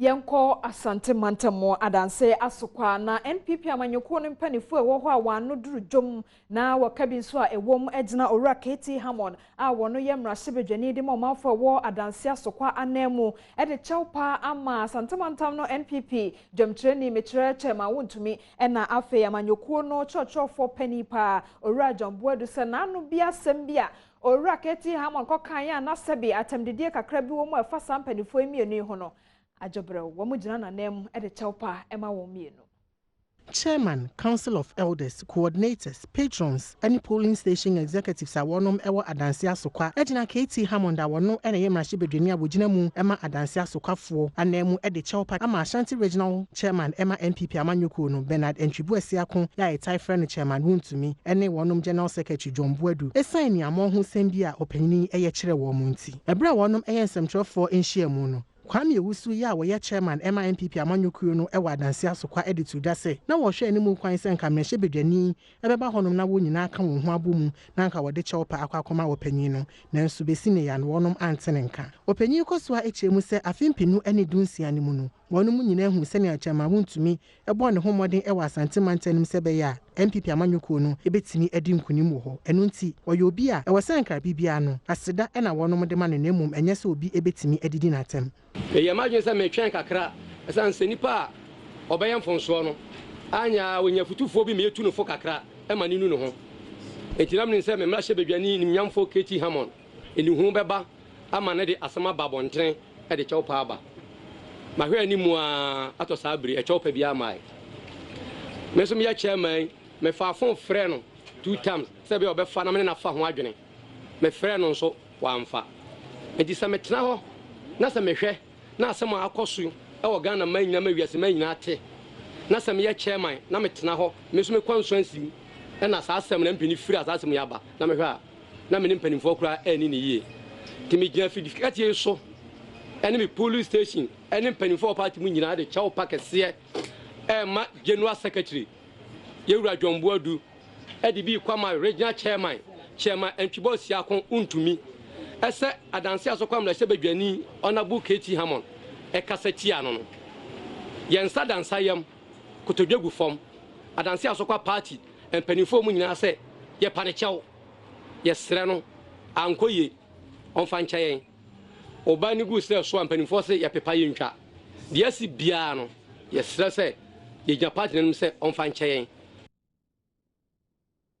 Yɛnkɔ Asante mantam mu Adanse Asokwa na NPP amanyɔkuo no mpanimfoɔ a ɛwɔ hɔ a wɔn ano duru dwom na wɔka bi nso a ɛwɔ mu gyina Owura KT Hammond a wɔno yɛ mmarahyɛbadwani de ma ɔmanfoɔ a ɛwɔ Adanse Asokwa anan mu de kyɛw paa ama Asante mantam no NPP dwamkyerɛni mekyerɛ Chairman Wontumi ɛna afei amanyɔkuo no kyerɛkyerɛfoɔ panin paa Owura John Boadu sɛ n'ano bi asɛm bi a Owura KT Hammond kɔkan a na sɛbe atɛmdidie kakra bi wɔ mu a ɛfa saa mpanimfoɔ yi mmienu yi ho no adwobrɛw wɔn gyina n'anan de kyɛw pa ma wɔn mmienu. Chairman, Council of Elders, Coordinators, Patrons ne Polling Station Executives a wɔnom wɔ Adanse Asokwa gyina KT Hammond a wɔno na ɛyɛ mmarahyɛbadwani a wɔgyina mu ma Adanse Asokwafoɔ anan mu de kyɛw pa ama Ashanti Regional Chairman ma NPP amanyɔkuo no, Bernard Antwi Boasiako a yɛtae frɛ no Chairman Wontumi ne wɔnom General Secretary John Boadu ɛsiane niammɔho nsɛm bi a ɔpanyini yi yɛ kyerɛ wɔn nti. Ɛberɛ a wɔnom yɛ nsɛmtwerɛfoɔ nhyiamu no, Kwame Owusu yi a wɔyɛ chairman ɛma NPP amanyɔkuo no wɔ Adanse Asokwa de to dwa sɛ na wɔhwɛ anim kwan sɛ nka mmarahyɛbadwani ɛbɛba hɔnom na wɔn nyinaa ka wɔn ho abɔ mu na anka wɔde kyɛw pa akɔ akɔma ɔpanyin no, nanso bɛsi ne ya no wɔnom ante ne nka. Ɔpanyin kɔ so a ɛkyerɛ mu sɛ afe 2016 no mu no, wɔnom nyinaa hu sɛnea Chairman Wontumi ɛbɔɔ ne ho mmɔden ɛwɔ Asante mantam no sɛ ɛbɛyɛ a NPP amanyɔkuo no ɛbɛtumi adi nkonim wɔ hɔ. Ɛno nti ɔyɛ obi a ɛwɔ sɛ nkra biribiara no aseda ɛna wɔnom de ma no, na mmom ɛnyɛ sɛ obi ɛbɛtumi adidi n'atɛm. Meyɛ m'adwene sɛ metwɛn kakra ɛsiane sɛ nipa a ɔbɛyɛ mfomsoɔ no anya ɔnya futufoɔ bi ma yɛtu no fo kakra ma ne nu ne ho. Enti na menim sɛ me mmarahyɛbadwani nimnyamfoɔ KT Hammond anihu bɛba ama ne de asɛm aba abɔntene de kyɛw pa aba. Mahwɛ anim a atɔ saa bere ɛkyɛw pa biara mae. Me nso meyɛ chairman yi, mefaa phone frɛ no two times sɛ ɛbɛyɛ ɔbɛfa na me ne no afa ho adwene. Mefrɛɛ no nso wamfa. Enti sɛ metena hɔ na sɛ mehwɛ na asɛm a akɔ so wɔ Ghana man nyinaa ma wiase man nyinaa te, na sɛ meyɛ chairman na metena hɔ, me nso mekɔ nso ansim na saa asɛm na mpini firi a saa asɛm yi aba na mehwɛ a, na me ne mpanimfoɔ koraa anni ne yie. Nti megyina afidikatie yi so ne me polling station ne mpanimfoɔ wɔ party mu nyinaa de kyɛw pa kɛseɛ ɛrema General Secretary Yɛwura John Boadu de bi rekɔ ama Regional Chairman, Chairman Antwibɔ Siako Wontumi, ɛsɛ Adanse Asokwa Mmarahyɛbadwani Honourable KT Hammond ɛkasa tia no no. Yɛn nsa da nsa yam, kotodwe gu fam, Adanse Asokwa Party mpanimfoɔ mu nyinaa sɛ yɛpa ne kyɛw, yɛsrɛ no, ankɔ yie, ɔmfa nkyɛ yɛn. Ɔbaa no gu serɛ so a mpanimfoɔ se yɛpepa yɛntwa. Deɛ asi biara no, yɛsrɛ sɛ yɛgyina party no anim sɛ ɔmfa nkyɛ yɛn.